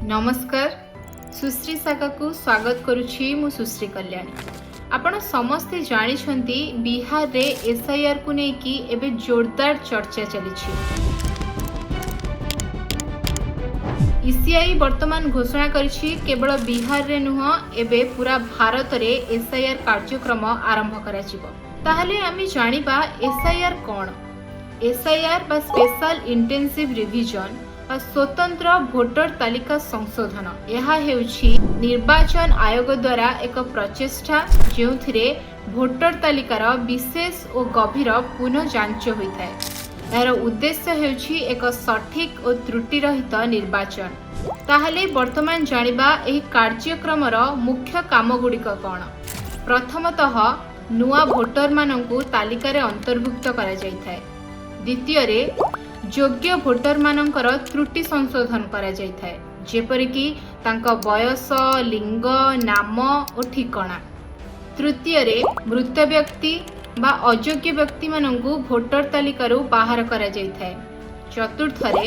ନମସ୍କାର, ସୁଶ୍ରୀ ଶାଖାକୁ ସ୍ୱାଗତ କରୁଛି ମୁଁ ସୁଶ୍ରୀ କଲ୍ୟାଣୀ। ଆପଣ ସମସ୍ତେ ଜାଣିଛନ୍ତି, ବିହାରରେ ଏସ୍ଆଇଆର୍କୁ ନେଇକି ଏବେ ଜୋରଦାର ଚର୍ଚ୍ଚା ଚାଲିଛି। ଇସିଆଇ ବର୍ତ୍ତମାନ ଘୋଷଣା କରିଛି, କେବଳ ବିହାରରେ ନୁହଁ, ଏବେ ପୁରା ଭାରତରେ ଏସ୍ଆଇଆର୍ କାର୍ଯ୍ୟକ୍ରମ ଆରମ୍ଭ କରାଯିବ। ତାହେଲେ ଆମେ ଜାଣିବା ଏସ୍ଆଇଆର୍ କ'ଣ? ଏସ୍ଆଇଆର୍ ବା ସ୍ପେଶାଲ ଇଣ୍ଟେନ୍ସିଭ୍ ରିଭିଜନ ବା ସ୍ୱତନ୍ତ୍ର ଭୋଟର ତାଲିକା ସଂଶୋଧନ, ଏହା ହେଉଛି ନିର୍ବାଚନ ଆୟୋଗ ଦ୍ୱାରା ଏକ ପ୍ରଚେଷ୍ଟା, ଯେଉଁଥିରେ ଭୋଟର ତାଲିକାର ବିଶେଷ ଓ ଗଭୀର ପୁନଃ ଯାଞ୍ଚ ହୋଇଥାଏ। ଏହାର ଉଦ୍ଦେଶ୍ୟ ହେଉଛି ଏକ ସଠିକ ଓ ତ୍ରୁଟି ରହିତ ନିର୍ବାଚନ। ତାହେଲେ ବର୍ତ୍ତମାନ ଜାଣିବା ଏହି କାର୍ଯ୍ୟକ୍ରମର ମୁଖ୍ୟ କାମଗୁଡ଼ିକ କ'ଣ। ପ୍ରଥମତଃ, ନୂଆ ଭୋଟରମାନଙ୍କୁ ତାଲିକାରେ ଅନ୍ତର୍ଭୁକ୍ତ କରାଯାଇଥାଏ। ଦ୍ୱିତୀୟରେ, ଯୋଗ୍ୟ ଭୋଟରମାନଙ୍କର ତ୍ରୁଟି ସଂଶୋଧନ କରାଯାଇଥାଏ, ଯେପରିକି ତାଙ୍କ ବୟସ, ଲିଙ୍ଗ, ନାମ ଓ ଠିକଣା। ତୃତୀୟରେ, ମୃତ ବ୍ୟକ୍ତି ବା ଅଯୋଗ୍ୟ ବ୍ୟକ୍ତିମାନଙ୍କୁ ଭୋଟର ତାଲିକାରୁ ବାହାର କରାଯାଇଥାଏ। ଚତୁର୍ଥରେ,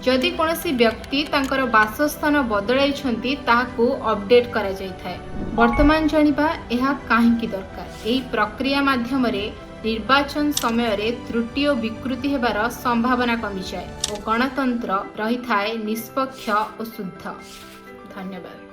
ଯଦି କୌଣସି ବ୍ୟକ୍ତି ତାଙ୍କର ବାସସ୍ଥାନ ବଦଳାଇଛନ୍ତି, ତାହାକୁ ଅପଡେଟ୍ କରାଯାଇଥାଏ। ବର୍ତ୍ତମାନ ଜାଣିବା ଏହା କାହିଁକି ଦରକାର। ଏହି ପ୍ରକ୍ରିୟା ମାଧ୍ୟମରେ ନିର୍ବାଚନ ସମୟରେ ତ୍ରୁଟି ଓ ବିକୃତି ହେବାର ସମ୍ଭାବନା କମିଯାଏ ଓ ଗଣତନ୍ତ୍ର ରହିଥାଏ ନିଷ୍ପକ୍ଷ ଓ ଶୁଦ୍ଧ। ଧନ୍ୟବାଦ।